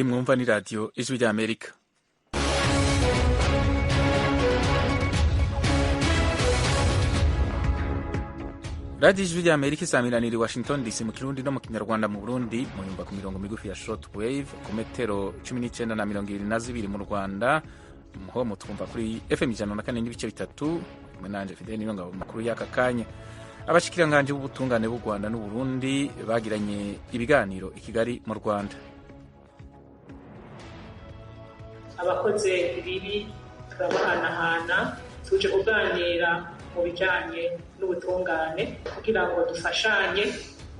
Iyi mwumva ni radiyo Ijwi ry'Amerika. Radiyo Ijwi ry'Amerika isaamiranira i Washington DC mu Kirundi no mu Kinyarwanda. Mu Burundi muyumva ku mirongo migufi ya short wave ku metero 19 na 22. Mu Rwanda muho mutwumva kuri FM 104.3. Kumwe nanje Fidel Niyongabo. Makuru y'aka kanya: abashikiranganji b'ubutungane b'u Rwanda n'u Burundi bagiranye ibiganiro i Kigali mu Rwanda. Abakoze ibibi turabahanahana. Tuje kuganira mu bijanye n'ubutungane kugira ngo dufashanye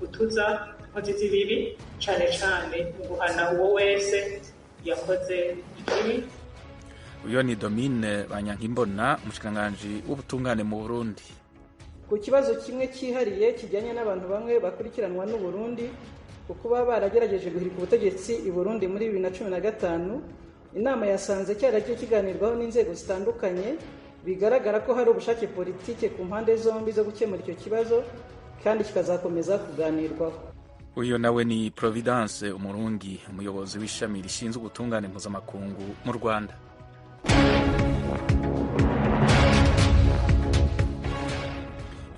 gutuza inkozi z'ibibi, cane cane mu guhana uwo wese yakoze ikibi. Uyo ni Domine Banyankimbona, umushikiranganji w'ubutungane mu Burundi. Ku kibazo kimwe cyihariye kijyanye n'abantu bamwe bakurikiranwa n'u Burundi ku kuba baragerageje guhirika ubutegetsi i Burundi muri 2015, inama yasanze cyaragiye kiganirwaho n'inzego zitandukanye. Bigaragara ko hari ubushake politike ku mpande zombi zo gukemura icyo kibazo, kandi kikazakomeza kuganirwaho. Uyu nawe ni Providence Umurungi, umuyobozi w'ishami rishinzwe ubutungane mpuzamakungu mu Rwanda.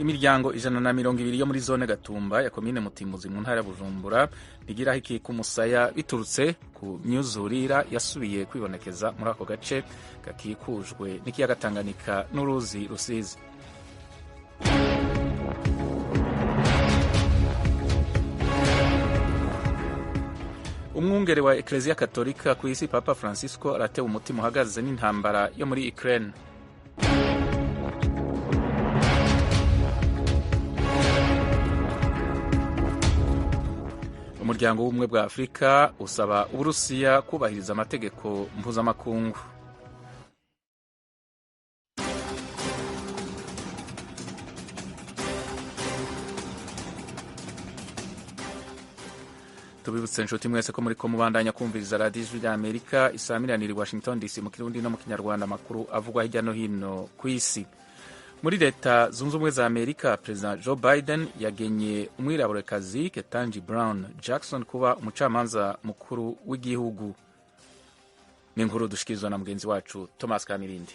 Imiryango 120 yo muri zone Gatumba ya komine Mutimuzi mu ntara ya Bujumbura ntigiraho ikika umusaya biturutse ku myuzurira yasubiye kwibonekeza muri ako gace gakikujwe n'ikiyaga Tanganyika n'uruzi Rusizi. Umwungere wa Ekleziya Katolika ku isi, Papa Francisco, aratewe umutima uhagaze n'intambara yo muri Ukraine. Umuryango w'Ubumwe bwa Afurika usaba Uburusiya kubahiriza amategeko mpuzamakungu. Tubibutse inshuti mwese ko muriko mubandanya kumviriza radiyo Ijwi ry'Amerika isamiranira i Washington DC mu Kirundi no mu Kinyarwanda. Amakuru avugwa hirya no hino ku isi: muri Leta Zunze Ubumwe za Amerika, Perezida Joe Biden yagenye umwiraburekazi Ketanji Brown Jackson kuba umucamanza mukuru w'igihugu. Ni inkuru dushikirizwa na mugenzi wacu Thomas Kamirindi.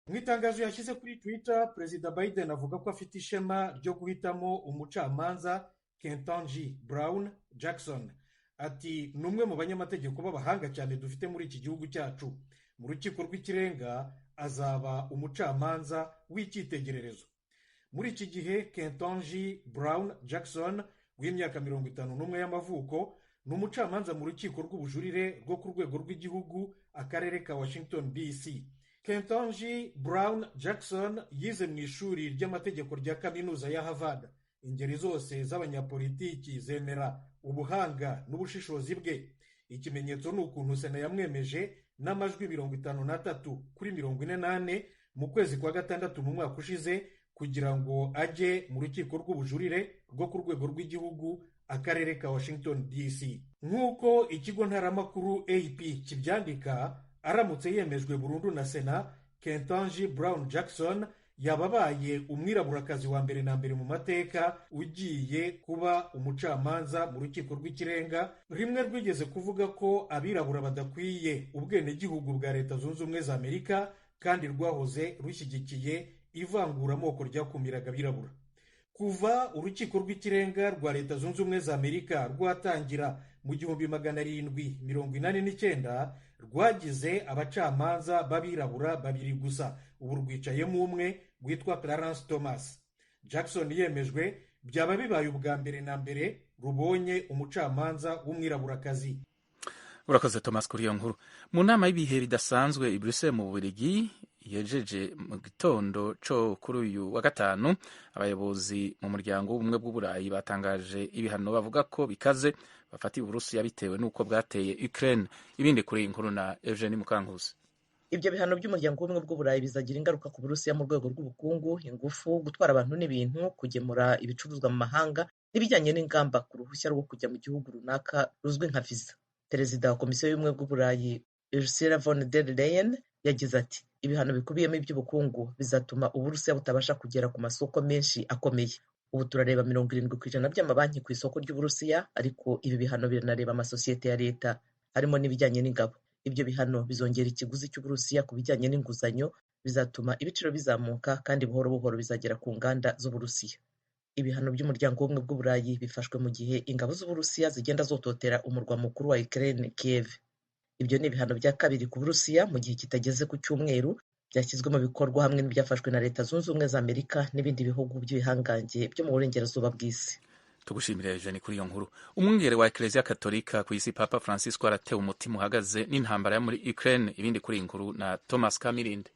Mu itangazo yashyize kuri Twitter, Perezida Biden avuga ko afite ishema ryo guhitamo umucamanza Ketanji Brown Jackson. Ati: "Ni umwe mu banyamategeko b'abahanga cyane dufite muri iki gihugu cyacu. Mu Rukiko rw'Ikirenga azaba umucamanza w'icyitegererezo." Muri iki gihe Ketanji Brown Jackson w'imyaka 51 y'amavuko ni umucamanza mu Rukiko rw'Ubujurire rwo ku rwego rw'igihugu, akarere ka Washington DC. Ketanji Brown Jackson yize mu ishuri ry'amategeko rya Kaminuza ya Harvard. Ingeri zose z'abanyapolitiki zemera ubuhanga n'ubushishozi bwe. Ikimenyetso ni ukuntu Sena yamwemeje n'amajwi 53 kuri 44 mu kwezi kwa gatandatu mu mwaka ushize kugira ngo ajye mu Rukiko rw'Ubujurire rwo ku rwego rw'igihugu, akarere ka Washington DC. Nk'uko ikigo ntaramakuru AP kibyandika, aramutse yemejwe burundu na Sena, Ketanji Brown Jackson yaba abaye umwiraburakazi wa mbere na mbere mu mateka ugiye kuba umucamanza mu Rukiko rw'Ikirenga, rimwe rwigeze kuvuga ko abirabura badakwiye ubwenegihugu bwa Leta Zunze Ubumwe za Amerika, kandi rwahoze rushyigikiye ivanguramoko ryakumiraga abirabura. Kuva Urukiko rw'Ikirenga rwa Leta Zunze Ubumwe za Amerika rwatangira mu 1789, rwagize abacamanza b'abirabura babiri gusa. Ubu rwicayemo umwe witwa Clarence Thomas. Jackson yemejwe, byaba bibaye ubwa mbere na mbere rubonye umucamanza w'umwiraburakazi. Urakoze Thomas kuri iyo nkuru. Mu nama y'ibihe bidasanzwe i Bruxelles mu Bubiligi yejeje mu gitondo co kuri uyu wa gatanu, abayobozi mu Muryango w'Ubumwe bw'Uburayi batangaje ibihano bavuga ko bikaze bafatiye Uburusiya bitewe n'uko bwateye Ukraine. Ibindi kuri iyi nkuru na Eugenie Mukankusi. Ibyo bihano by'Umuryango w'Ubumwe bw'Uburayi bizagira ingaruka ku Burusiya mu rwego rw'ubukungu, ingufu, gutwara abantu n'ibintu, kugemura ibicuruzwa mu mahanga n'ibijyanye n'ingamba ku ruhushya rwo kujya mu gihugu runaka ruzwi nka viza. Perezida wa Komisiyo y'Ubumwe bw'Uburayi, Ursula von der Leyen, yagize ati: "Ibihano bikubiyemo iby'ubukungu bizatuma Uburusiya butabasha kugera ku masoko menshi akomeye." Ubu turareba 70% by'amabanki ku isoko ry'Uburusiya, ariko ibi bihano biranareba amasosiyete ya leta harimo n'ibijyanye n'ingabo. Ibyo bihano bizongera ikiguzi cy'Uburusiya ku bijyanye n'inguzanyo, bizatuma ibiciro bizamuka kandi buhoro buhoro bizagera ku nganda z'Uburusiya. Ibihano by'umuryango w'ubumwe bw'Uburayi bifashwe mu gihe ingabo z'Uburusiya zigenda zototera umurwa mukuru wa Ukraine, Kiev. Ibyo ni ibihano bya kabiri ku Burusiya mu gihe kitageze ku cyumweru, byashyizwe mu bikorwa hamwe n'ibyafashwe na Leta Zunze Ubumwe za Amerika n'ibindi bihugu by'ibihangange byo mu burengerazuba bw'isi. Tugushimire Eugene kuri iyo nkuru. Umwungere wa Eklezia Katolika ku isi Papa Francisco aratewe umutima uhagaze n'intambara yo muri Ukraine. Ibindi kuri iyi nkuru na Thomas Kamirinde.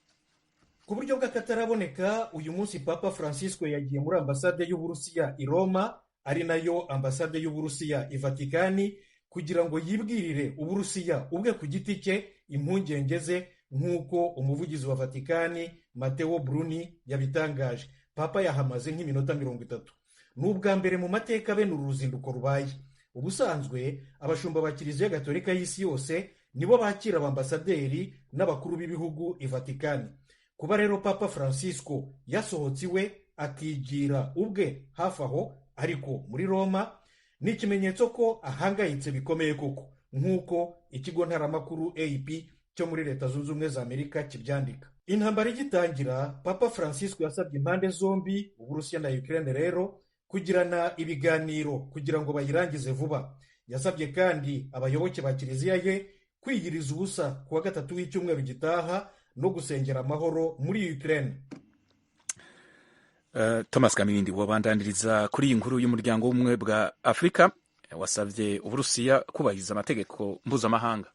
Ku buryo bw'akataraboneka uyu munsi Papa Francisco yagiye muri ambasade y'Uburusiya i Roma, ari nayo ambasade y'Uburusiya i Vatikani, kugira ngo yibwirire Uburusiya ubwe ku giti cye impungenge ze, nk'uko umuvugizi wa Vatikani Matteo Bruni yabitangaje. Papa yahamaze nk'iminota 30. Ni ubwa mbere mu mateka bene uru ruzinduko rubaye. Ubusanzwe abashumba ba Kiliziya Gatolika y'isi yose nibo bakira abambasaderi n'abakuru b'ibihugu i Vatikani. Kuba rero Papa Francisco yasohotse iwe akigira ubwe hafi aho ariko muri Roma, ni ikimenyetso ko ahangayitse bikomeye koko, nk'uko ikigo ntaramakuru AP cyo muri Leta Zunze Ubumwe za Amerika kibyandika. Intambara igitangira, Papa Francisco yasabye impande zombi, Uburusiya na Ukraine rero, kugirana ibiganiro kugira ngo bayirangize vuba. Yasabye kandi abayoboke ba Kiliziya ye kwiyiriza ubusa kuwa gatatu w'icyumweru gitaha no gusengera amahoro muri Ukraine. Thomas Kamirindi wabandaniriza kuri iyi nkuru y'umuryango w'ubumwe bwa Afurika wasabye Uburusiya kubahiriza amategeko mpuzamahanga.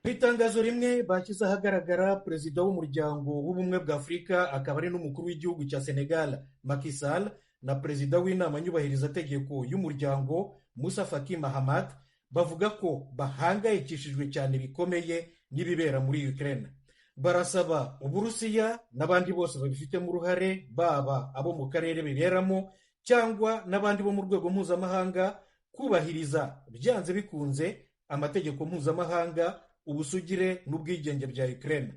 Mu itangazo rimwe bashyize ahagaragara, perezida w'umuryango w'ubumwe bwa Afurika akaba ari n'umukuru w'igihugu cya Senegal Macky Sall na perezida w'inama nyubahirizategeko y'umuryango Moussa Faki Mahamat bavuga ko bahangayikishijwe cyane bikomeye n'ibibera muri Ukraine. Barasaba Uburusiya n'abandi bose babifitemo uruhare, baba abo mu karere biberamo cyangwa n'abandi bo mu rwego mpuzamahanga, kubahiriza byanze bikunze amategeko mpuzamahanga, ubusugire n'ubwigenge bya Ukraine.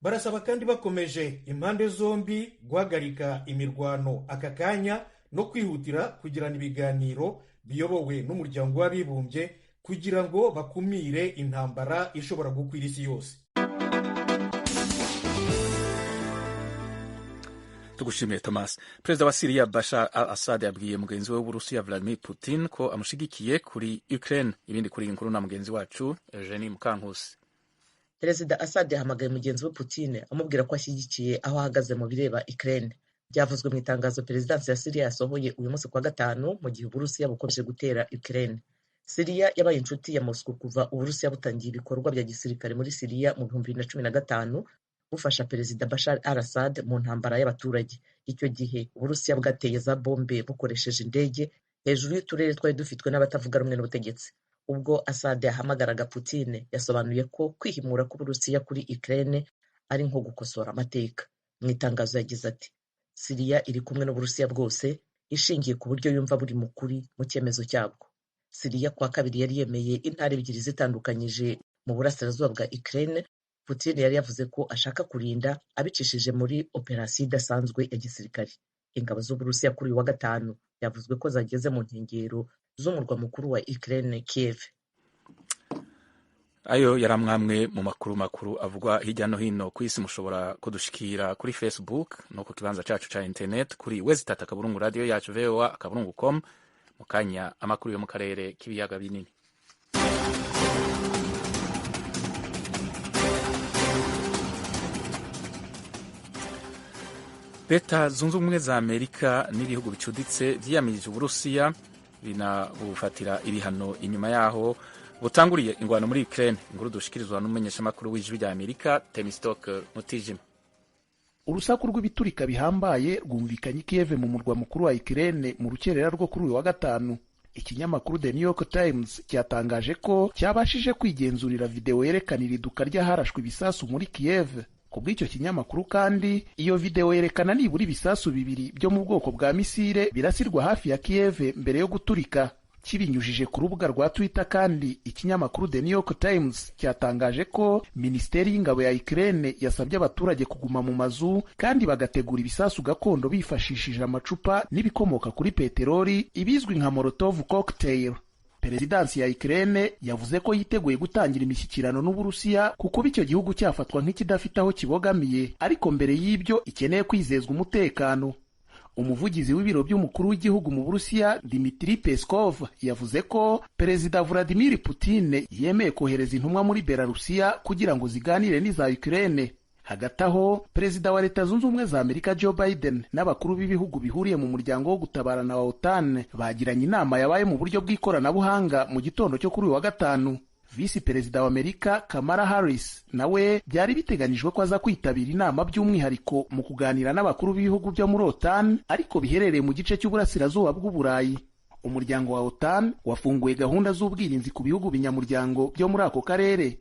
Barasaba kandi bakomeje impande zombi guhagarika imirwano aka kanya no kwihutira kugirana ibiganiro biyobowe n'umuryango w'abibumbye kugira ngo bakumire intambara ishobora gukwira isi yose. Tugushimiye Thomas. Perezida wa Syria Bashar al-Assad yabwiye mugenzi we w'Uburusiya Vladimir Putin ko amushigikiye kuri Ukraine. Ibindi kuri iyi nkuru na mugenzi wacu Eugenie Mukankusi. Perezida Assad yahamagaye mugenzi we Putin amubwira ko ashyigikiye aho ahagaze mu bireba Ukraine. Byavuzwe mu itangazo perezidansi ya Syria yasohoye uyu munsi kwa gatanu, mu gihe Uburusiya bukomeje gutera Ukraine. Syria yabaye inshuti ya Moscow kuva Uburusiya butangiye ibikorwa bya gisirikare muri Syria mu 2015, bufasha Perezida Bashar al-Assad mu ntambara y'abaturage. Icyo gihe Uburusiya bwateye za bombe bukoresheje indege hejuru y'uturere twari dufitwe n'abatavuga rumwe n'ubutegetsi. Ubwo Assad yahamagaraga Putin, yasobanuye ko kwihimura k'Uburusiya kuri Ukraine ari nko gukosora amateka. Mu itangazo yagize ati: Syria iri kumwe n'Uburusiya bwose, ishingiye ku buryo yumva buri mukuri mu cyemezo cyabwo. Syria kwa kabiri yari yemeye intara ebyiri zitandukanyije mu burasirazuba bwa Ukraine. Putin yari yavuze ko ashaka kurinda abicishije muri operasiyo idasanzwe ya gisirikare. Ingabo z'Uburusiya kuri uyu wa gatanu yavuzwe ko zageze mu nkengero z'umurwa mukuru wa Ukraine, Kiev. Ayo yari amwamwe mu makuru avugwa hirya no hino ku isi. Mushobora kudushikira kuri Facebook no ku kibanza cacu ca internet kuri www radio yacu voa.com. Mu kanya amakuru yo mu karere k'ibiyaga binini. Leta Zunze Ubumwe za Amerika n'ibihugu bicuditse vyiyamirije Uburusiya binabufatira ibihano inyuma yaho butanguriye ingwano muri Ukraine. Inkuru dushikirizwa n'umumenyeshamakuru w'Ijwi rya Amerika Temistoke Mutijima. Urusaku rw'ibiturika bihambaye rwumvikanye i Kiev mu murwa mukuru wa Ukraine mu rukerera rwo kuri uyu wa gatanu. Ikinyamakuru The New York Times cyatangaje ko cyabashije kwigenzurira video yerekana iriduka ry'aharashwe ibisasu muri Kiev. Ku bw'icyo kinyamakuru kandi, iyo video yerekana nibura ibisasu bibiri byo mu bwoko bwa misile birasirwa hafi ya Kiev mbere yo guturika. Kibinyujije ku rubuga rwa Twitter kandi, ikinyamakuru The New York Times cyatangaje ko Minisiteri y'Ingabo ya Ukraine yasabye abaturage kuguma mu mazu kandi bagategura ibisasu gakondo bifashishije amacupa n'ibikomoka kuri peteroli, ibizwi nka Molotov cocktail. Perezidansi ya Ukraine yavuze ko yiteguye gutangira imishyikirano n'Uburusiya kuko icyo gihugu cyafatwa nk'ikidafite aho kibogamiye, ariko mbere y'ibyo ikeneye kwizezwa umutekano. Umuvugizi w'ibiro by'umukuru w'igihugu mu Burusiya, Dmitry Peskov, yavuze ko Perezida Vladimir Putin yemeye kohereza intumwa muri Belarusiya kugira ngo ziganire n'iza Ukraine. Hagati aho, Perezida wa Leta Zunze Ubumwe za Amerika Joe Biden n'abakuru b'ibihugu bihuriye mu muryango wo gutabarana wa OTAN bagiranye inama yabaye mu buryo bw'ikoranabuhanga mu gitondo cyo kuri uyu wa gatanu. Visi Perezida wa Amerika Kamala Harris nawe byari biteganyijwe ko aza kwitabira inama, by'umwihariko mu kuganira n'abakuru b'ibihugu byo muri OTAN ariko biherereye mu gice cy'uburasirazuba bw'Uburayi. Umuryango wa OTAN wafunguye gahunda z'ubwirinzi ku bihugu binyamuryango byo muri ako karere.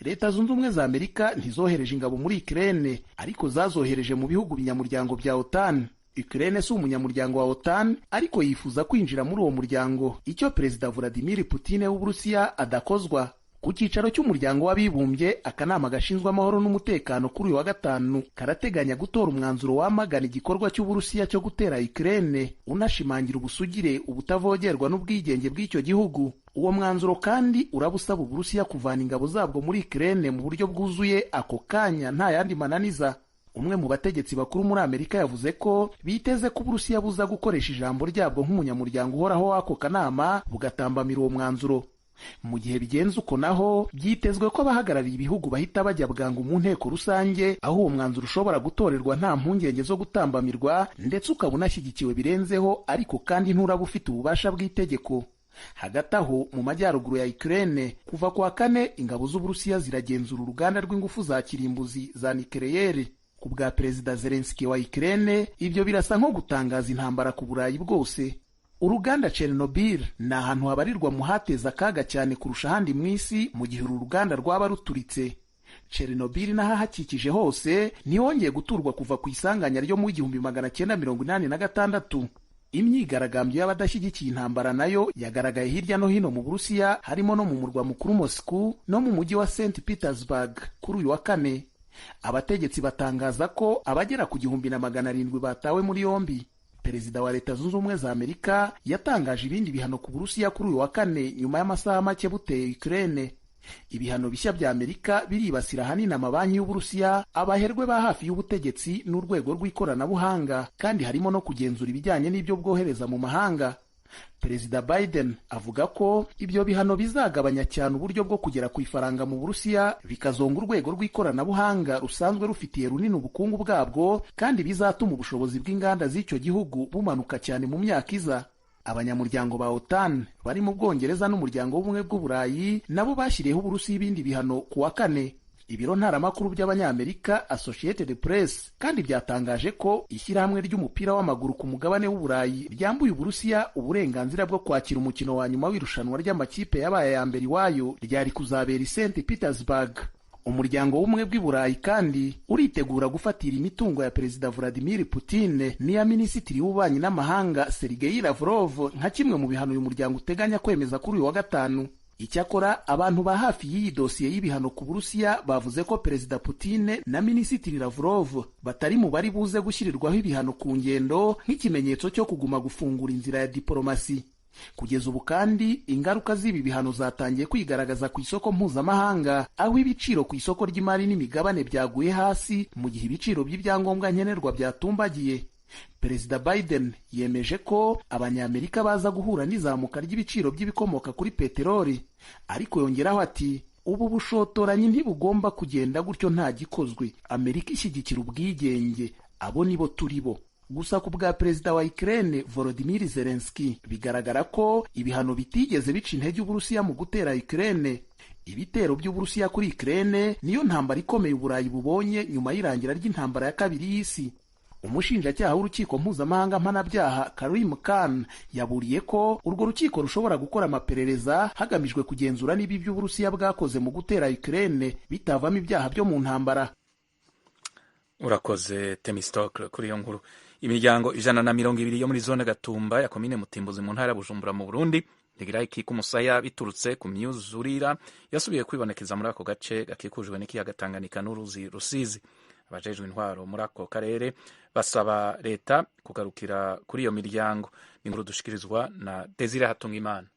Leta Zunze Ubumwe za Amerika ntizohereje ingabo muri Ukraine, ariko zazohereje mu bihugu binyamuryango bya OTAN. Ukraine si umunyamuryango wa OTAN, ariko yifuza kwinjira muri uwo muryango, icyo Perezida Vladimir Putin w'Uburusiya adakozwa. Ku cyicaro cy'Umuryango w'Abibumbye, akanama gashinzwe amahoro n'umutekano kuri uyu wa gatanu karateganya gutora umwanzuro wamagana igikorwa cy'Uburusiya cyo gutera Ukraine, unashimangira ubusugire, ubutavogerwa n'ubwigenge bw'icyo gihugu. Uwo mwanzuro kandi uraba usaba Uburusiya kuvana ingabo zabwo muri Ukraine mu buryo bwuzuye ako kanya, nta yandi mananiza. Umwe mu bategetsi bakuru muri Amerika yavuze ko biteze ko Uburusiya buza gukoresha ijambo ryabwo nk'umunyamuryango uhoraho w'ako kanama, bugatambamira uwo mwanzuro. Mu gihe bigenze uko naho, byitezwe ko abahagarariye ibihugu bahita bajya bwangu mu nteko rusange, aho uwo mwanzuro ushobora gutorerwa nta mpungenge zo gutambamirwa, ndetse ukaba unashyigikiwe birenzeho, ariko kandi nturaba ufite ububasha bw'itegeko. Hagati aho, mu majyaruguru ya Ukraine, kuva ku wa kane ingabo z'Uburusiya ziragenzura uruganda rw'ingufu za kirimbuzi za nikeleyeri. Ku bwa Perezida Zelensky wa Ukraine, ibyo birasa nko gutangaza intambara ku Burayi bwose. Uruganda Chernobyl ni ahantu habarirwa mu hateza akaga cyane kurusha ahandi mu isi mu gihe uru ruganda rwaba ruturitse. Chernobyl n'ahahakikije hose ntihongeye guturwa kuva ku isanganya ryo mu 1986. Imyigaragambyo y'abadashyigikiye intambara nayo yagaragaye hirya no hino mu Burusiya, harimo no mu murwa mukuru Moscow no mu mujyi wa St Petersburg kuri uyu wa kane. Abategetsi batangaza ko abagera ku 1700 batawe muri yombi. Perezida wa Leta Zunze Ubumwe za Amerika yatangaje ibindi bihano ku Burusiya kuri uyu wa kane, nyuma y'amasaha make buteye Ukraine. Ibihano bishya bya Amerika biribasira ahanini amabanki y'Uburusiya, abaherwe ba hafi y'ubutegetsi n'urwego rw'ikoranabuhanga, kandi harimo no kugenzura ibijyanye n'ibyo bwohereza mu mahanga. Perezida Biden avuga ko ibyo bihano bizagabanya cyane uburyo bwo kugera ku ifaranga mu Burusiya, bikazonga urwego rw'ikoranabuhanga rusanzwe rufitiye runini ubukungu bwabwo, kandi bizatuma ubushobozi bw'inganda z'icyo gihugu bumanuka cyane mu myaka iza. Abanyamuryango ba OTAN bari mu Bwongereza n'Umuryango w'Ubumwe bw'Uburayi nabo bashyiriyeho Uburusiya ibindi bihano ku wa kane. Ibiro ntaramakuru by'Abanyamerika Associated Press kandi byatangaje ko ishyirahamwe ry'umupira w'amaguru ku mugabane w'Uburayi ryambuye Uburusiya uburenganzira bwo kwakira umukino wa nyuma w'irushanwa ry'amakipe yabaye aya mbere iwayo, ryari kuzabera i St Petersburg. Umuryango w'Ubumwe bw'i Burayi kandi uritegura gufatira imitungo ya Perezida Vladimir Putin n'iya Minisitiri w'Ububanyi n'Amahanga Sergei Lavrov, nka kimwe mu bihano uyu muryango uteganya kwemeza kuri uyu wa gatanu. Icyakora abantu ba hafi y'iyi dosiye y'ibihano ku Burusiya bavuze ko Perezida Putin na Minisitiri Lavrov batari mu bari buze gushyirirwaho ibihano ku ngendo, nk'ikimenyetso cyo kuguma gufungura inzira ya diporomasi. Kugeza ubu kandi, ingaruka z'ibi bihano zatangiye kwigaragaza ku isoko mpuzamahanga, aho ibiciro ku isoko ry'imari n'imigabane byaguye hasi, mu gihe ibiciro by'ibyangombwa nkenerwa byatumbagiye. Perezida Biden yemeje ko Abanyamerika baza guhura n'izamuka ry'ibiciro by'ibikomoka kuri peteroli, ariko yongeraho ati: "Ubu bushotoranyi ntibugomba kugenda gutyo nta gikozwe. Amerika ishyigikira ubwigenge, abo nibo turi bo." Gusa ku bwa Perezida wa Ukraine Volodymyr Zelensky, bigaragara ko ibihano bitigeze bica intege Uburusiya mu gutera Ukraine. Ibitero by'Uburusiya kuri Ukraine niyo ntambara ikomeye Uburayi bubonye nyuma y'irangira ry'intambara ya kabiri y'isi. Umushinjacyaha w'Urukiko Mpuzamahanga Mpanabyaha Karim Khan yaburiye ko urwo rukiko rushobora gukora amaperereza hagamijwe kugenzura niba ibyo Uburusiya bwakoze mu gutera Ukraine bitavamo ibyaha byo mu ntambara. Urakoze Temistocle kuri iyo nkuru. Imiryango 120 yo muri zone Gatumba ya komine Mutimbuzi mu ntara ya Bujumbura mu Burundi Ntigira ikika umusaya biturutse ku myuzurira yasubiye kwibonekeza muri ako gace gakikujwe n'ikiyaga Tanganyika n'uruzi Rusizi. Abajejwe intwaro muri ako karere basaba leta kugarukira kuri iyo miryango. Ni inkuru dushikirizwa na Desire Hatungimana.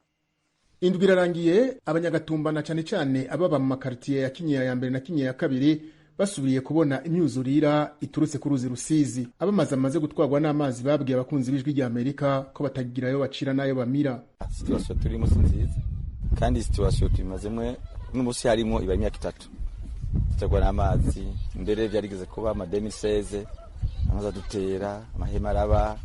Indwi irarangiye abanyagatumba na cane cane ababa mu makaritiye ya Kinyinya ya mbere na Kinyinya ya kabiri basubiriye kubona imyuzurira iturutse ku ruzi Rusizi. Abamazi amaze gutwarwa n'amazi babwiye abakunzi b'Ijwi rya Amerika ko batagirayo bacira n'ayo bamira. Situation turimo si nziza, kandi situation tumazemwe n'umunsi harimo iba imyaka 3 tuterwa n'amazi. Mbere byarigeze kuba ama 2016 amazi adutera amahema araba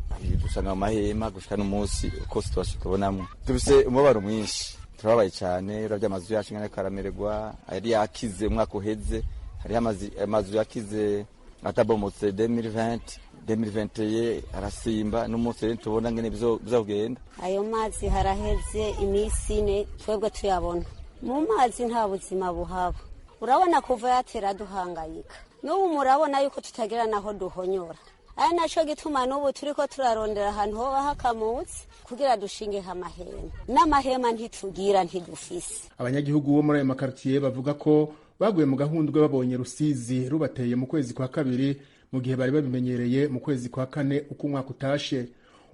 dusanga mu mahema gushika n'umunsi uko situation tubonamo tubise umubabaro mwinshi, turababaye cyane. Uravye amazu yacu ngene karamererwa, yari yakize umwaka uheze, hariho amazu yakize atabomotse 2020 2021 arasimba, n'umunsi rero tubona ngene bizogenda. Ayo mazi haraheze iminsi 4 twebwe tuyabona mu mazi, nta buzima buhaba. Urabona kuva yatera duhangayika, n'ubu murabona yuko tutagira naho duhonyora. Aya naco gituma n'ubu turiko turarondera ahantu hoba hakamutse kugira dushingeho amahema, n'amahema ntitugira, ntidufise. Abanyagihugu bo muri ayo makartiye bavuga ko baguye mu gahundwe babonye Rusizi rubateye mu kwezi kwa kabiri, mu gihe bari babimenyereye mu kwezi kwa kane uko umwaka utashe.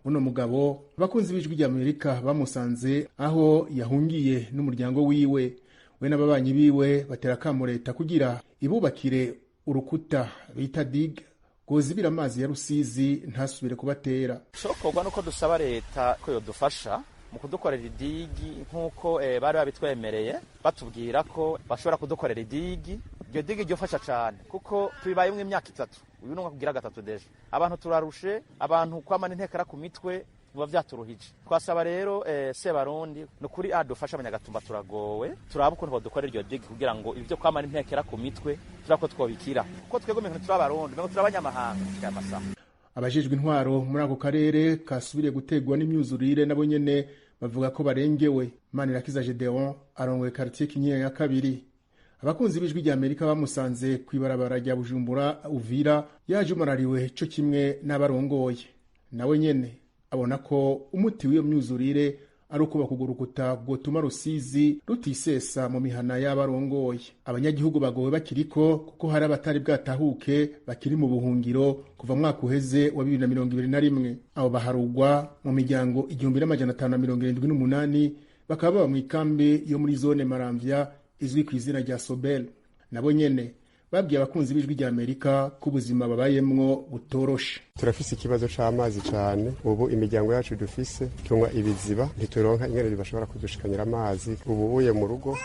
Uno mugabo abakunzi b'Ijwi rya Amerika bamusanze aho yahungiye n'umuryango wiwe, we n'ababanyi biwe batera akamo leta kugira ibubakire urukuta bita digue rwozibira amazi ya Rusizi ntasubire kubatera. Cokorwa nuko dusaba leta ko yodufasha mu kudukorera idigi nk'uko bari babitwemereye, batubwira ko bashobora kudukorera idigi. Iryo digi ryofasha cane kuko tubibayemwo imyaka 3, uyu ni kugira 3 deje. Abantu turarushe, abantu kwamana intekera ku mitwe biba vyaturuhije. Twasaba rero Sebarundi nukuri adufasha, abanyagatumba turagowe, turaba ukuntu bodukorera iryo digi kugira ngo ivyo kwamana intekera ku mitwe turako twobikira, kuko twebwe umengo turabarundi, umengo turabanyamahanga gushika aya masaha. Abajejwe intwaro muri ako karere kasubiriye gutegwa n'imyuzurire nabo nyene bavuga ko barengewe. Manirakiza Gedeon arongoye quartier Kinyinya ya kabiri. Abakunzi b'Ijwi rya Amerika bamusanze kw'ibarabara rya Bujumbura Uvira yaje umarariwe co kimwe n'abarongoye. Nawe nyene abona ko umuti w'iyo myuzurire ari uko bakugurukuta rwotuma Rusizi rutisesa mu mihana y'abarongoye. Abanyagihugu bagowe bakiriko kuko hari abatari bwatahuke bakiri mu buhungiro kuva mwaka uheze wa 2021. Abo baharugwa mu miryango 1578 bakaba baba mu ikambi yo muri zone Maramvya izwi ku izina rya Sobel. Nabo nyene babwiye abakunzi b'Ijwi rya Amerika ko ubuzima babayemwo butoroshe. Turafise ikibazo c'amazi cane, ubu imiryango yacu dufise tunywa ibiziba, ntituronka ingene bashobora kudushikanyira amazi. Ubu uye mu rugo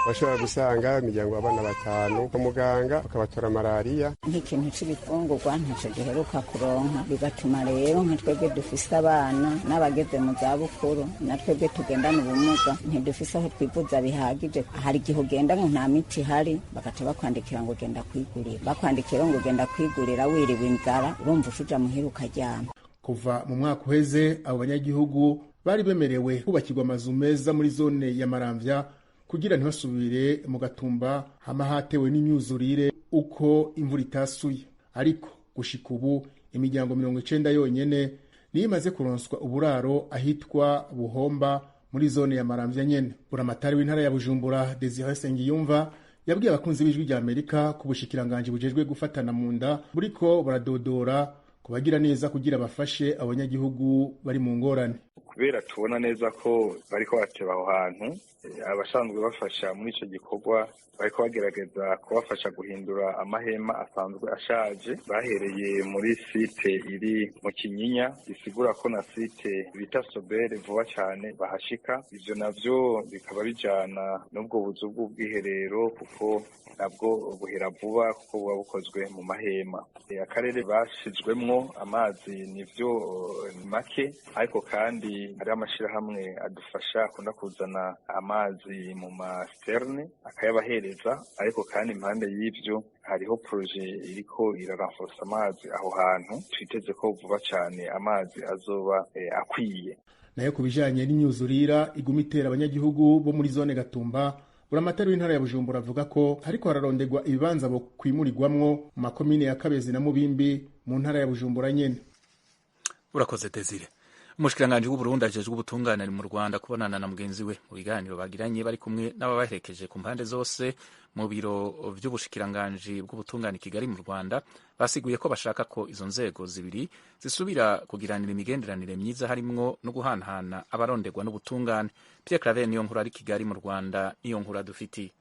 bashobora gusanga imiryango abana 5 kwa muganga bakabatora malariya. Nk'ikintu c'ibifungurwa ntaco giheruka kuronka, bigatuma rero nka twebwe dufise abana n'abageze mu zabukuru, na twebwe tugendana ubumuga ntidufise aho twivuza bihagije. Hari igihe ugenda ngo nta miti ihari, bagaca bakwandikira ngo genda kwigurira, bakwandikira ngo genda kwigurira wiriwe inzara, urumva ushuja muhira ukaryama. Kuva mu mwaka uheze abo banyagihugu bari bemerewe kubakirwa amazu meza muri zone ya Maramvya kugira ntibasubire mu Gatumba hama hatewe n'imyuzurire uko imvura itasuye. Ariko gushika ubu imiryango 90 yonyene niyo imaze kuronswa uburaro ahitwa Buhomba muri zone ya Maramvya nyene. Buramatari w'intara ya Bujumbura Desire Sengiyumva yabwiye abakunzi b'Ijwi rya Amerika ko ubushikiranganji bujejwe gufatana mu nda buriko buradodora kubagira neza kugira bafashe abanyagihugu bari mu ngorane. Kubera tubona neza ko bariko bateba aho hantu, abasanzwe bafasha muri ico gikorwa bariko bagerageza kubafasha guhindura amahema asanzwe ashaje, bahereye muri site iri mu Kinyinya, isigura ko na site bita Sobere vuba cane bahashika. Ivyo navyo bikaba bijana n'ubwo buzu bw'ubwiherero, kuko nabwo buhera vuba kuko buba bukozwe mu mahema. Akarere bashizwemwo amazi nivyo make, ariko kandi hariho amashirahamwe adufasha akunda kuzana amazi mu masiterne akayabahereza, ariko kandi impande y'ivyo hariho proje iriko iraranforsa amazi aho hantu, twiteze ko vuba cane amazi azoba akwiye. Nayo ku bijanye n'imyuzurira iguma itera abanyagihugu bo muri zone Gatumba, Buramatari w'intara ya Bujumbura avuga ko hariko hararondegwa ibibanza bo kwimurirwamwo mu makomine ya Kabezi na Mubimbi mu ntara ya Bujumbura nyene. Urakoze Desire. Umushikiranganji w'Uburundi ajejwe ubutungane ari mu Rwanda kubonana na mugenzi we. Mu biganiro bagiranye bari kumwe n'ababaherekeje ku mpande zose mu biro vy'ubushikiranganji bw'ubutungane i Kigali mu Rwanda, basiguye ko bashaka ko izo nzego zibiri zisubira kugiranira imigenderanire myiza, harimwo no guhanahana abaronderwa n'ubutungane. Pierre Claver niyo nkuru ari Kigali mu Rwanda, niyo nkuru adufitiye.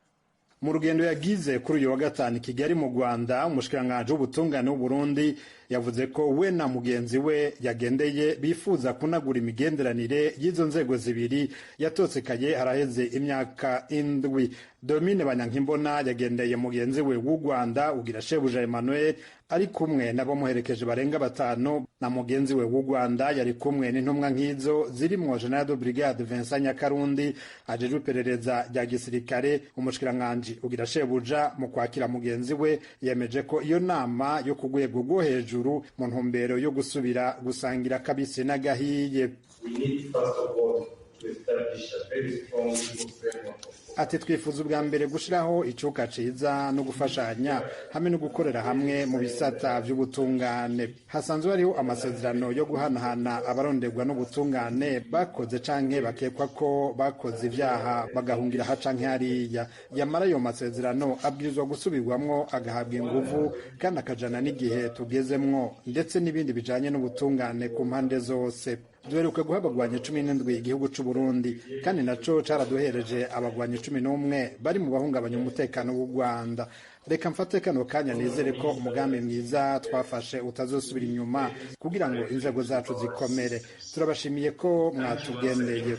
Mu rugendo yagize kuri uyu wa gatanu i Kigali mu Rwanda, umushikiranganji w'ubutungane w'Uburundi yavuze ko we na mugenzi we yagendeye bifuza kunagura imigenderanire y'izo nzego zibiri yatosekaye haraheze imyaka 7. Domine Banyankimbona yagendeye mugenzi we w'u Rwanda ugira shebuja Emmanuel ari kumwe n'abamuherekeje barenga 5, na mugenzi we w'u Rwanda yari kumwe n'intumwa nk'izo zirimwo General de Brigade Vincent Nyakarundi ajejwe iperereza rya gisirikare. Umushikiranganji ugira shebuja mu kwakira mugenzi we yemeje ko iyo nama yo ku rwego rwo hejuru mu ntumbero yo gusubira gusangira kabisi n'agahiye. Ati twifuza ubwa mbere gushiraho icuka ciza no gufashanya hamwe no gukorera hamwe mu bisata vy'ubutungane. Hasanzwe hariho amasezerano yo guhanahana abaronderwa n'ubutungane bakoze canke bakekwa ko bakoze ivyaha bagahungira aha canke hariya. Yamara ayo masezerano abwirizwa gusubirwamwo agahabwa inguvu kandi akajana n'igihe tugezemwo, ndetse n'ibindi bijanye n'ubutungane ku mpande zose. Duheruka guha abagwanyi 17 igihugu c'u Burundi, kandi naco caraduhereje abagwanyi 11 bari mu bahungabanya umutekano w'u Rwanda. Reka mfate kano kanya nizere ko umugambi mwiza twafashe utazosubira inyuma kugira ngo inzego zacu zikomere. Turabashimiye ko mwatugendeye.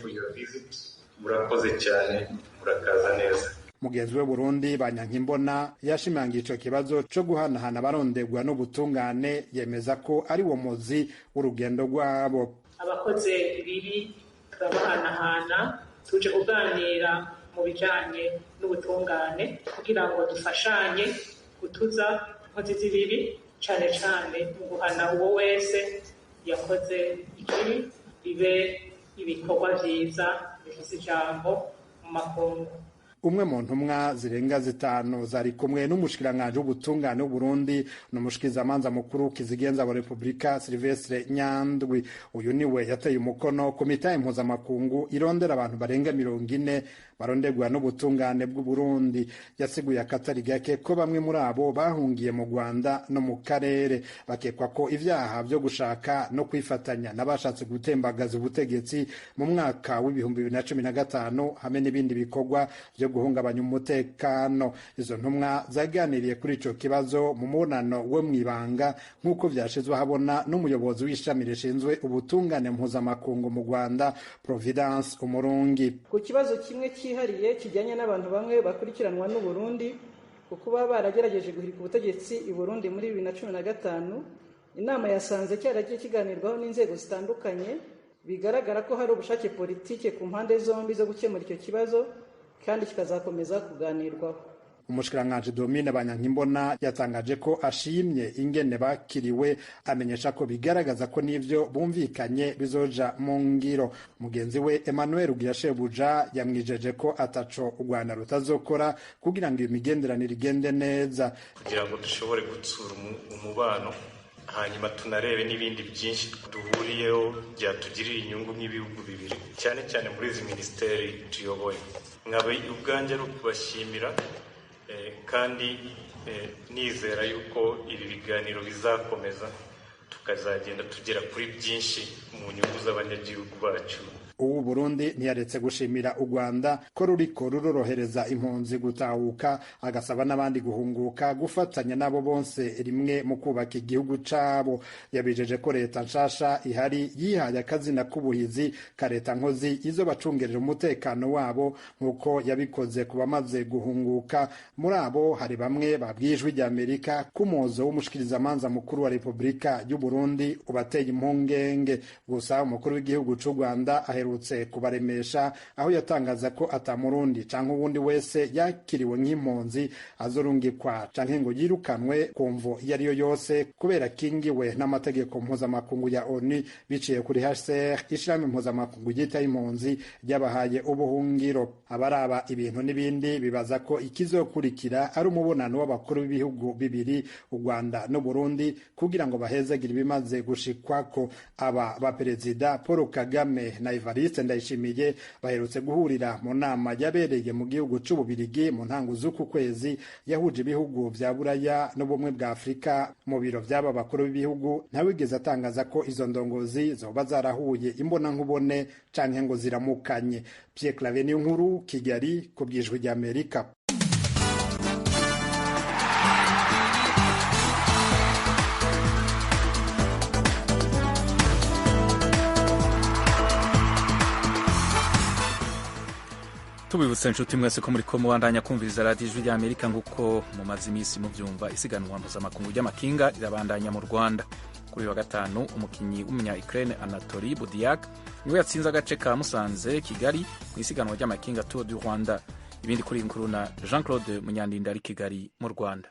Murakoze cyane, murakaza neza. Mugenzi we Burundi Banyankimbona yashimangiye ico kibazo co guhanahana abaronderwa n'ubutungane, yemeza ko ari wo muzi w'urugendo rwabo. Abakoze ibibi turabahanahana, tuje kuganira mu bijanye n'ubutungane kugira ngo dufashanye gutuza inkozi z'ibibi, cane cane mu guhana uwo wese yakoze ikibi, bibe ibikorwa vyiza bifise ijambo mu makungu. Umwe mu ntumwa zirenga 5 zari kumwe n'umushikiranganji w'ubutungane w'Uburundi n'umushikizamanza mukuru kizigenza wa Republika Silvestre Nyandwi. Uyu niwe yateye umukono komite impuzamakungu irondera abantu barenga 40 baronderwa n'ubutungane bw'Uburundi. Yasiguye akatari gake ko bamwe muri abo bahungiye mu Rwanda no mu karere, bakekwa ko ivyaha vyo gushaka no kwifatanya n'abashatse gutembagaza ubutegetsi mu mwaka w'2015 hamwe n'ibindi bikorwa vyo guhungabanya umutekano. Izo ntumwa zaganiriye kuri ico kibazo mu mubonano wo mwibanga, nk'uko vyashizwe habona n'umuyobozi w'ishami rishinzwe ubutungane mpuzamakungu mu Rwanda, Providence Umurungi. Ku kibazo kimwe cyihariye kijyanye n'abantu bamwe bakurikiranwa n'u Burundi ku kuba baragerageje guhirika ubutegetsi i Burundi muri 2015, inama yasanze cyaragiye kiganirwaho n'inzego zitandukanye, bigaragara ko hari ubushake politike ku mpande zombi zo gukemura icyo kibazo kandi kikazakomeza kuganirwaho. Umushikiranganji Domine Banyankimbona yatangaje ko ashimye ingene bakiriwe, amenyesha ko bigaragaza ko n'ivyo bumvikanye bizoja mu ngiro. Mugenzi we Emmanuel Ugirashebuja yamwijeje ko ataco u Rwanda rutazokora kugira ngo iyo migenderanire igende neza, kugira ngo dushobore gutsura umubano, hanyuma tunarebe n'ibindi byinshi duhuriyeho byatugirira inyungu nk'ibihugu bibiri, cyane cyane muri izi minisiteri tuyoboye. Nkaba ubwanjye ari ukubashimira kandi nizera yuko ibi biganiro bizakomeza, tukazagenda tugera kuri byinshi mu nyungu z'abanyagihugu bacu. Ubu Burundi ntiyaretse gushimira u Rwanda ko ruriko rurorohereza impunzi gutahuka, agasaba n'abandi guhunguka gufatanya nabo bonse rimwe mu kubaka igihugu cabo. Yabijeje ko leta nshasha ihari yihaye akazina k'ubuhizi ka leta nkozi izobacungerera umutekano wabo, nk'uko yabikoze ku bamaze guhunguka. Muri abo hari bamwe babwiye Ijwi ry'Amerika ko umuzo w'umushikirizamanza mukuru wa Republika y'u Burundi ubateye impungenge. Gusa umukuru w'igihugu c'u Rwanda Aherutse kubaremesha aho yatangaza ko ata Murundi canke uwundi wese yakiriwe nk'impunzi azorungikwa canke ngo yirukanwe ku mvo iyo ariyo yose, kubera kingiwe n'amategeko mpuzamakungu ya ONU biciye kuri HCR, ishirahamwe mpuzamakungu ryitaho impunzi ryabahaye ubuhungiro. Abaraba ibintu n'ibindi bibaza ko ikizokurikira ari umubonano w'abakuru b'ibihugu bibiri, u Rwanda n'u Burundi, kugira ngo bahezagire ibimaze gushikwako. Aba baperezida Paul Kagame na Evariste Ndayishimiye baherutse guhurira mu nama yabereye mu gihugu c'Ububirigi mu ntango z'uku kwezi, yahuje ibihugu vya Buraya n'Ubumwe bwa Afurika. Mu biro vy'aba bakuru b'ibihugu ntawigeze atangaza ko izo ndongozi zoba zarahuye imbonankubone canke ngo ziramukanye. Pierre Claver Niyonkuru, Kigali, ku bw'Ijwi ry'Amerika. Tubibutse inshuti mwese ko muri ko mubandanya kumviriza radiyo Ijwi ry'Amerika. Nguko mumaze iminsi mubyumva, isiganwa mpuzamakungu ry'amakinga rirabandanya mu Rwanda. Kuri uyu wa gatanu, umukinnyi w'umunya Ukraine Anatoli Budiak niwe yatsinze agace ka Musanze Kigali mu isiganwa ry'amakinga Tour du Rwanda. Ibindi kuri inkuru na Jean Claude Munyandinda ari Kigali mu Rwanda.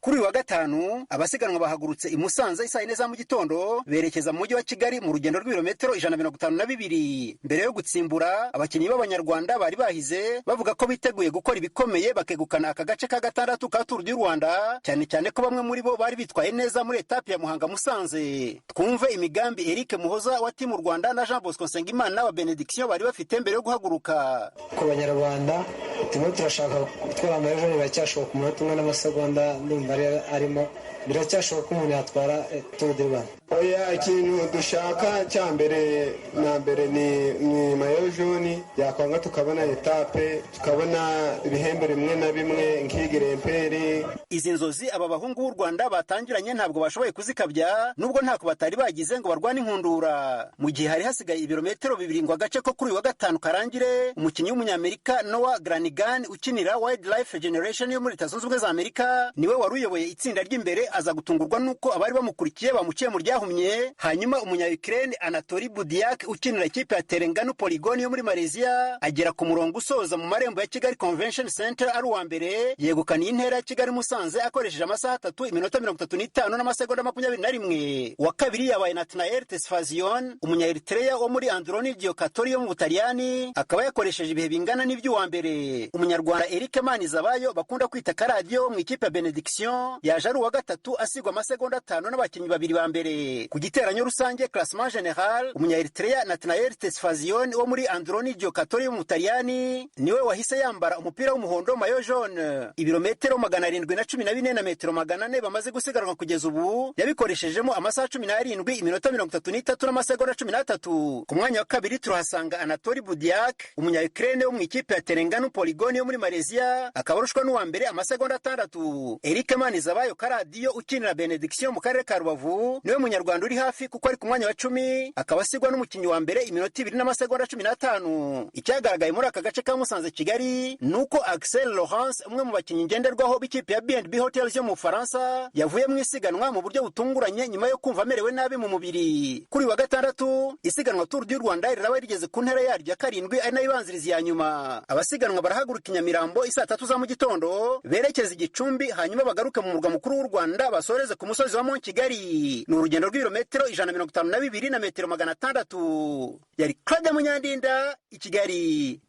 Kuri uyu wa gatanu abasiganwa bahagurutse i Musanze isaa 4 za mu gitondo berekeza mu mujyi wa Kigali mu rugendo rw'ibirometero 152. Mbere yo gutsimbura, abakinnyi b'Abanyarwanda bari bahize bavuga ko biteguye gukora ibikomeye bakegukana aka gace ka gatandatu ka Tour du Rwanda, cyane cyane ko bamwe muri bo bari bitwaye neza muri etape ya Muhanga Musanze. Twumve imigambi Eric Muhoza wa Team Rwanda na Jean Bosco Nsengimana wa Benediction bari bafite mbere yo guhaguruka. Ku Banyarwanda turimo turashaka gutwara amayejo, biracyashoboka umunota umwe n'amasegonda ndumva arimo, biracyashoboka ko umuntu yatwara Tour du Rwanda. Oya, ikintu dushaka cya mbere na mbere ni maillot jaune, yakwanga tukabona etape, tukabona ibihembo bimwe na bimwe nk'igiremperi. Izi nzozi aba bahungu b'u Rwanda batangiranye ntabwo bashoboye kuzikabya, nubwo ntako batari bagize ngo barwane inkundura. Mu gihe hari hasigaye ibirometero 2 ngo agace ko kuri uyu wa gatanu karangire, umukinnyi w'Umunyamerika Noah Granigan ukinira Wildlife Generation yo muri Leta Zunze Ubumwe za Amerika niwe wari uyoboye itsinda ry'imbere, aza gutungurwa nuko abari bamukurikiye bamuciye mu ryahumye. Hanyuma umunya Ukraine Anatoli Budiak ukinira ikipe ya Terengganu Polygon yo muri Malaysia agera ku murongo usoza mu marembo ya Kigali Convention Center ari uwa mbere, yegukana intera ya Kigali Musanze akoresheje amasaha 3 iminota 35 n'amasegonda 21. Uwa kabiri yabaye Nathanael Tesfazion, umunya Eritrea wo muri Androni Giocattoli yo mu Butaliyani, akaba yakoresheje ibihe bingana n'iby'uwa mbere. Umunyarwanda Eric Manizabayo bakunda kwita Karadiyo mu ikipe ya Benediction yaje ari uwa gatatu, asigwa amasegonda 5 n'abakinnyi babiri ba mbere. Ku giteranyo rusange, classement general, umunya Eritrea Nathanael Tesfazion wo muri Androni Giocattoli yo mu Butaliyani niwe wahise yambara umupira w'umuhondo, maillot jaune. Ibirometero 714 na metero 400 bamaze gusiganwa kugeza ubu yabikoreshejemo amasaha 17 iminota 33 n'amasegonda 13. Ku mwanya wa kabiri turahasanga Anatoli Budiak, umunya Ukraine wo mu ikipe ya Terengganu Polygon yo muri Malaysia, akaba arushwa n'uwa mbere amasegonda 6. Eric Manizabayo Karadiyo ukinira Benediction mu karere ka Rubavu niwe munyarwanda uri hafi kuko ari ku mwanya wa 10, akaba asigwa n'umukinnyi wa mbere iminota 2 n'amasegonda 15. Icyagaragaye muri aka gace ka Musanze Kigali nuko Axel Laurence, umwe mu bakinnyi ngenderwaho b'ikipe ya B&B Hotels yo mu Bufaransa, yavuye mu isiganwa mu buryo butunguranye nyuma yo kumva amerewe nabi mu mubiri. Kuri wa gatandatu isiganwa Tour du Rwanda riraba rigeze ku ntera yaryo ya 7 ari nayo ibanziriza ya nyuma. Abasiganwa barahaguruka i Nyamirambo isaa 3 za mu gitondo berekeza Igicumbi, hanyuma bagaruke mu murwa mukuru w'u Rwanda basoreze ku musozi wa Mont Kigali. Ni urugendo rw'ibirometero 152 na metero 600. Yari Claude Munyandinda i Kigali.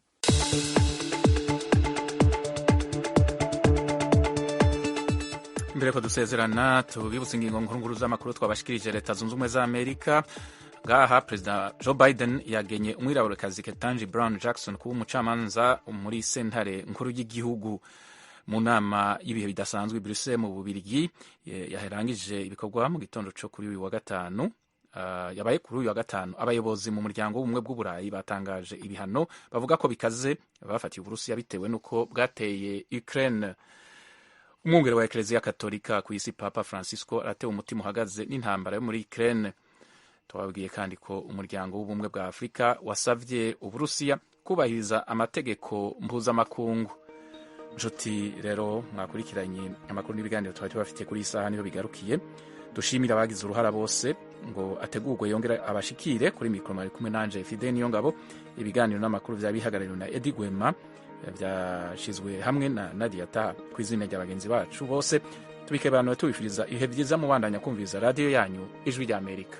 Mbere ko dusezerana, tubibutse ingingo nkuru z'amakuru twabashikirije. Leta Zunze Ubumwe za Amerika ngaha, Perezida Joe Biden yagenye umwiraburakazi Ketanji Brown Jackson kuba umucamanza muri sentare nkuru y'igihugu. Mu nama y'ibihe bidasanzwe Bruxelles mu Bubirigi yaherangije ibikorwa mu gitondo cyo kuri uyu wa gatanu, yabaye kuri uyu wa gatanu, abayobozi mu muryango w'Ubumwe bw'Uburayi batangaje ibihano bavuga ko bikaze bafatiye Uburusiya bitewe n'uko bwateye Ukraine. Umwungere wa Eklezia Katolika ku isi Papa Francisco aratewe umutima uhagaze n'intambara yo muri Ukraine. Twababwiye kandi ko umuryango w'Ubumwe bwa Afurika wasavye Uburusiya kubahiriza amategeko mpuzamakungu. Nshuti rero mwakurikiranye amakuru n'ibiganiro twari tubafitiye kuri iyi saha, niho bigarukiye. Dushimira abagize uruhara bose ngo ategurwe yongere abashikire. Kuri mikoro mwari kumwe nanje Fide Niyo Ngabo. Ibiganiro n'amakuru byaba bihagarariwe na Edi Gwema, byashizwe hamwe na Nadia Taha. Ku izina rya bagenzi bacu bose, tubike abantu tubifiriza ibihe byiza, mubandanya kumviriza radiyo yanyu Ijwi rya Amerika.